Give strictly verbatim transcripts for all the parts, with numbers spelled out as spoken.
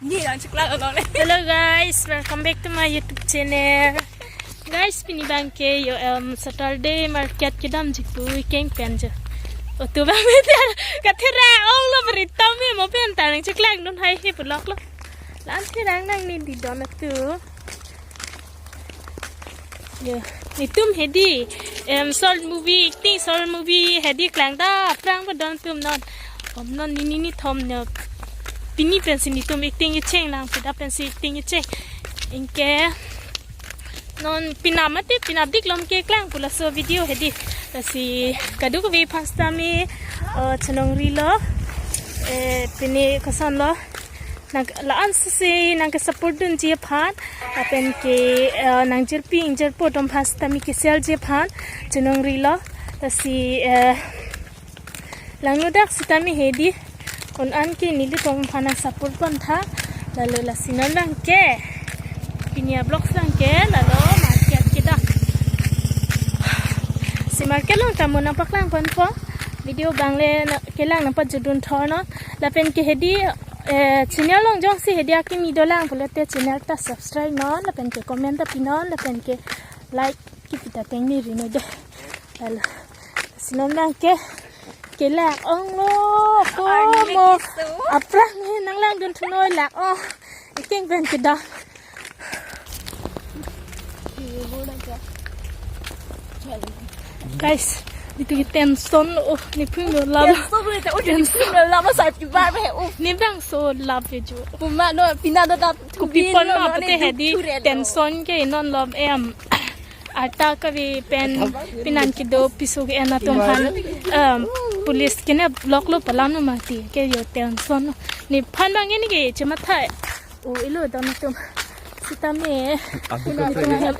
Ni lang chikla lo le. Hello guys, welcome back to my YouTube channel. Guys, pini abang ke yo, em, Saturday market kedamji pu ikeng pen jo. Otu abang meter kathera ong lo beri tame mo pen ta nang chiklang dun hai he pulok lo. Lan therang nang ni di don tu. Yo, netum hedi, em, short movie, acting short movie hedi klang ta aphrang ba don tum non. Om non ni ni ni thom ne. Pini pensi netum acting kecheng nang, pida pensi acting kecheng. Anke non penap mati, penap dik lom ke klang pu laso video hedi. Lasi kadokave aphan sitame, eh, chenong rilo. Eh, pini koson lo. Nang la-an sisi nang ke support dunji aphan, lapen ke, eh, nang jirpi ingjirpo atum aphan sitame ke share ji aphan chenong rilo. Lasi, eh, langno dak sitame hedi un-an ke nelitum aphan nang support pon tha. Lalo lasi non abang ke pini a-vlog abang ke lalo market kedak. Si market along ta mo nang paklang ponpo. Video abang le na-, kelang nang pajudun thor non. Lapen ke hedi, eh, channel along jongsi hedi akimi dolang pulote channel ta subscribe non, lapen ke comment ta pinon, lapen ke like kipi ta teng ni rino de. Lalo. Si non abang ke, kelak ong lo, ko mo. Arni kisu. Aphrang he nang langdun thunoi lak ong. Ikeng pen kedam. Guys, netum ke tension, oh, nephung lo lap. Tension lo, oh, nephung lo lap, masa kibar be, oh. Nephung so lap ke jo. Puma no, pina do tap. Kopi pon no, no, pute ne hedi, duk tu re lo. Tension ke non lom em. Arta kave pen pinan kedo piso ke-en atum aphan, em, police ke ne block lo palam no mati ke yo tension no. Nephan abang ke ne ke chematha. O ilo dam tum. Sitame. Abu netum kafe. Hem.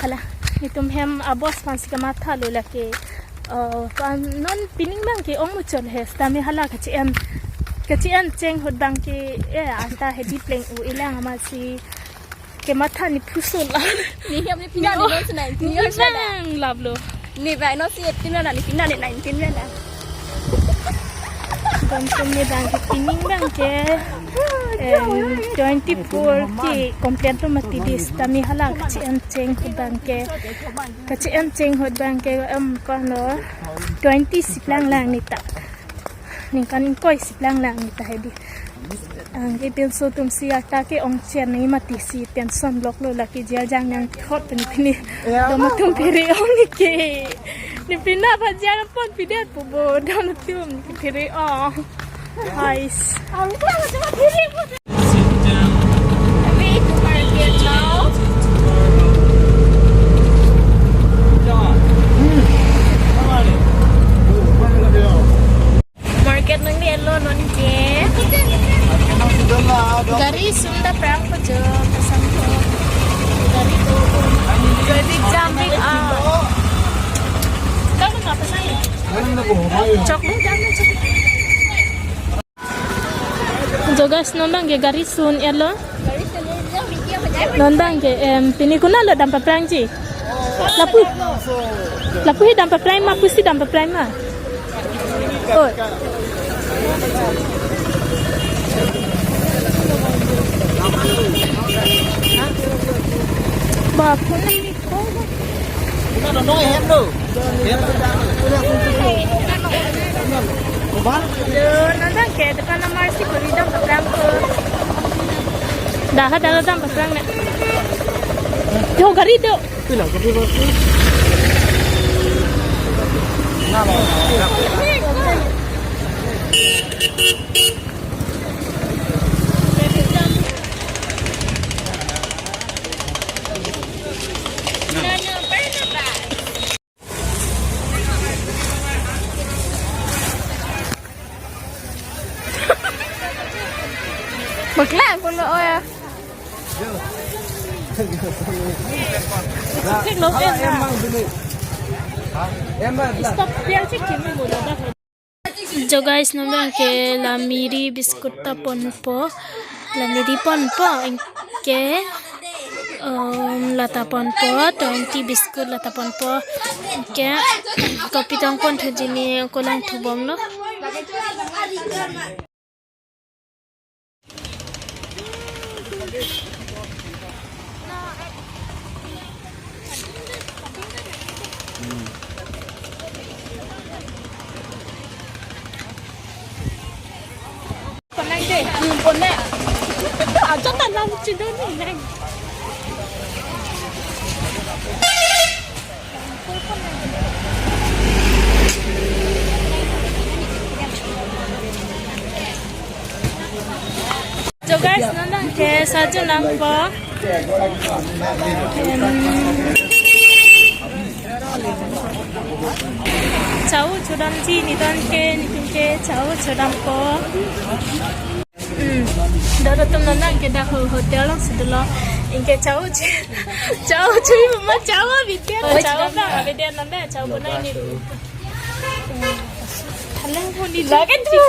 Hala. Netum hem a-boss aphan si kamatha lo lake. Oh, pan non pining abang ke ong muchot he. Sitame hala kachi-en. Kachi-en cheng ahut abang ke, eh, arta hedi pleng u ilang amatsi kematha nephu so la. Ne hem ne pina ne non si nineteen years la. Lang lap lo. Ne bai non si eighteen la, ne pina ne nineteen la. Bang tum ne abang ke pining abang ke, em, twenty-four ke complete lo mati di sitame hala kachi-en cheng ahut abang ke. Kachi-en cheng ahut abang ke, em, kono twenty si plang lang ne ta. Ningkan ingkoi si plang lang ne ta hedi. Anke pinso atum si arta ke ong chen ne mati si tension block lo lake jia jang nang thot pen pini. Ya. Dom atum phere ong ne ke. Ne pina pha jia pon pidet pu bo dom atum phere ong. Hais. Market nangli elo non ke. Gari sunda prang ko jo pasang ko. Gari to. Traffic jam big ah. Kamu nggak pasang ya? Chocolate jam na chocolate. Jo guys, non abang ke gari sun elo. Non abang ke, em, pini konat lo dam paprangji? Lapu. Lapu he dam paprang ma, pusi dam paprang ma. Oi. Ba, phone ni. Aduh, non abang ke depan nama si kuri dam paprang ko. Dah, dah dam paprang ne. Yo, gari do. Baklang pulo, oh ya. Stop, biar cek kini mulu dah. Jo guys, non abang ke la Marie biscuit ta ponpo, la Marie ponpo, anke, um, la ta ponpo, twenty biscuit la ta ponpo, anke, kopi tong pon thuji ne kolang thubom lo. So guys, non abangke sarju nangpo. Em, chao chodamji, netum ke, netum ke chao chodampo. Hmm. Doro atum non abangke dak ho-, hotel alongsi dolo. Anke chao ch-, chao chui ma chao bide. Chao abang bide non abang chao bonai ni. Thalang huni lagi tu.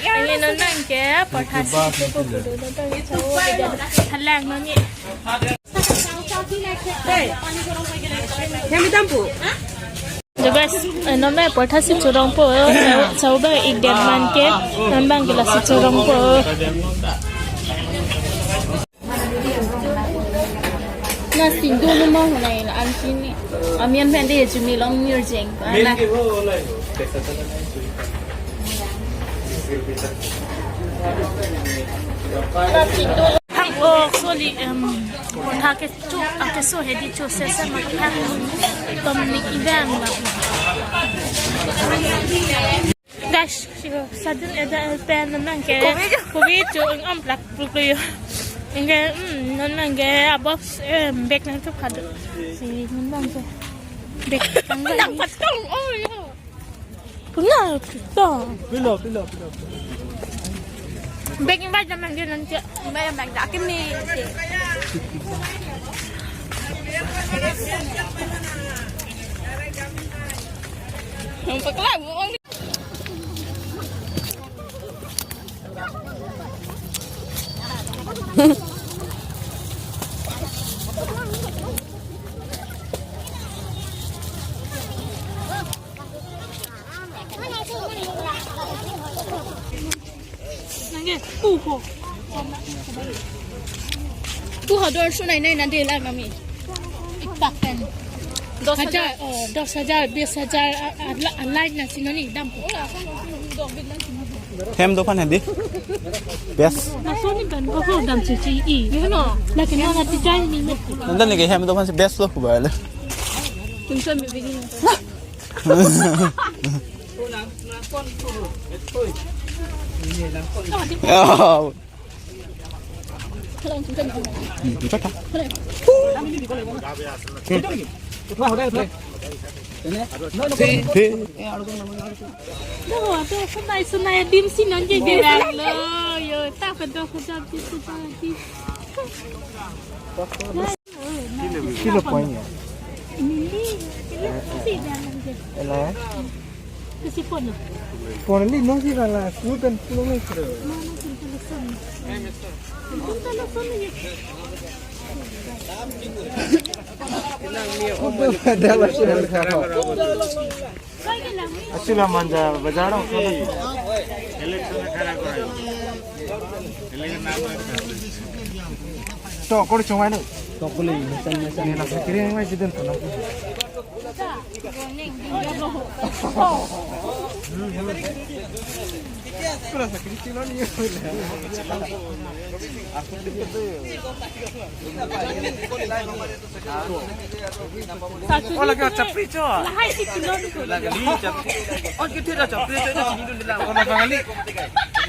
Anke non abangke portha si tu ko kudu non abang chao bide. Thalang non ni. Hey. Kami tampu. So guys, eh, non abang portha si chorongpo, chao, chao abang ik der man ke, non abangke lasi chorongpo. Na singdo lo ma hunai la anti ni. Ami an pen de jumi long mirjeng. Ana. Na singdo. Hang o soli, em, portha ke Chu, ake so hedi chu sesa ma khan tom ni ibang la. Guys, sio, sudden ada pen non abangke. Covid. Covid chu ang am plak pluk lo yo. Anke, mm, non abangke a box, eh, bag nangthup khado. Si non abangke. Bag tanggal. Nang patong, oh, yo. Punya pito. Pilo, pilo, pilo, pilo. Bag invite naman din nanti. Invite naman din. Akin ni. Ang pakla mo ang. Nangke, uho. Uho dor sunai nai nande la mami. Ikpak pen. Dos hajar, oh, dos hajar, bis hajar, a, a, la, a line na sinoni dam. Hem dopan hedi. Best. Na soni pen ko ho dam chichi i. You know. Lagi na na design ni met. Nanda ni ke hem dopan si best lo kubala. Tum sa mi bigin. Oh. Hmm, cocok. He, he. Doh, doh, sunai, sunai, dim si non je gerang lo. Yo, ta pa doh, doh, dim si non je. Kilo point ya? Ini, kilo si gerang je. Ela ya? Kasi phone na. Phone ni no si bala, nu pen pulo ni kro. No, no, pen pulo son. Pen pulo son ni. Dala sel kha. Asila manja bajar. To, kor chungwai no. To, kuli, mesan, mesan. Ni na kiri ni mai jiden to na. Oh, lagi chapri cho. Lagi chapri. Oh, kita dah chapri cho, dah sini dulu lah. Oh, lagi kali.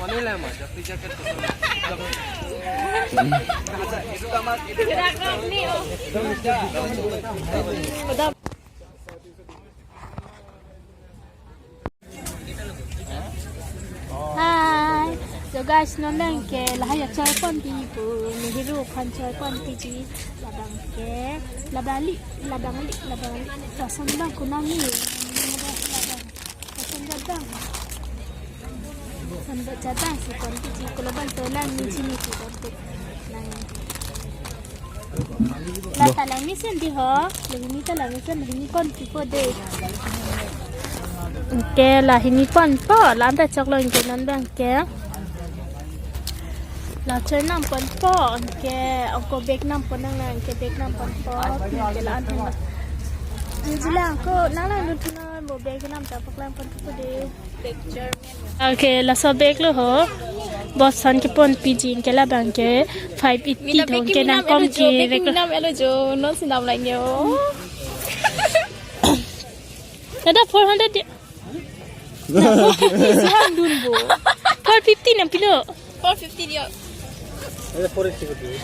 Mana lah, Mas? Chapri jacket. Hi. So guys, non abangke lahai achar pon ti pu, Nehru aphan char pon ti ji. Labangke, labali, labangli, labangli. Lason abang kunam ni. Labang. Lason abang. Lason abang si pon ti ji. Kulabang tolang ni chini ti pon ti. Nang. La ta langmesen di ho, lahini ta langmesen, lahini pon pipo de. Anke lahini ponpo, la-an ta choklo anke non abangke. Lacher nam ponpo, anke ako bag nam pon nang, anke bag nam ponpo, anke la-an hen. Jila ako nang lang dun thu nang, mo bag nam ta paklang ponpo de. Okay, laso bag lo ho. Boss aphan kepon piji, anke labang ke five eighty thong ke nang kom ki bag lo. Nam elo jo, non si nam lang yo. Dada, four hundred di. Four fifty nang pilo. Four fifty diyo. Ada four fifty ko diyo.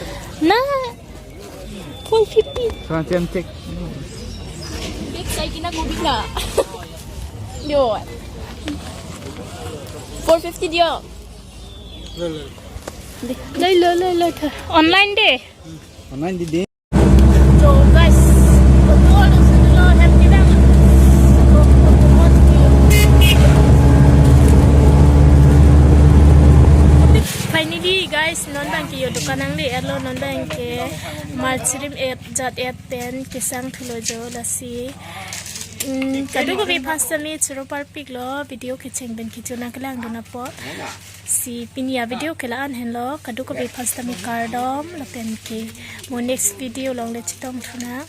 Na. Four fifty. Transient check. Big sai kina ko big na. Diyo. Four fifty diyo. Lo, lo. Lo, lo, lo, lo. Online de. Online di de. So guys, betul sudah lo hem di bang. Finally guys, non bang ke yo dukan nangle-etlo, non bang ke marchirim et jat et pen kesang thulo jo, lasi. Hmm, kadokave aphan sitame choro parpiklo, video kecheng pen kecho nang kelang dun apot. Si pini a video ke la-an henlo, kadokave aphan sitame kardom, lapen ke mo next video along le chetong thu nang.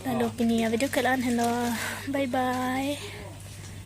Lalo pini a video ke la-an henlo. Bye bye.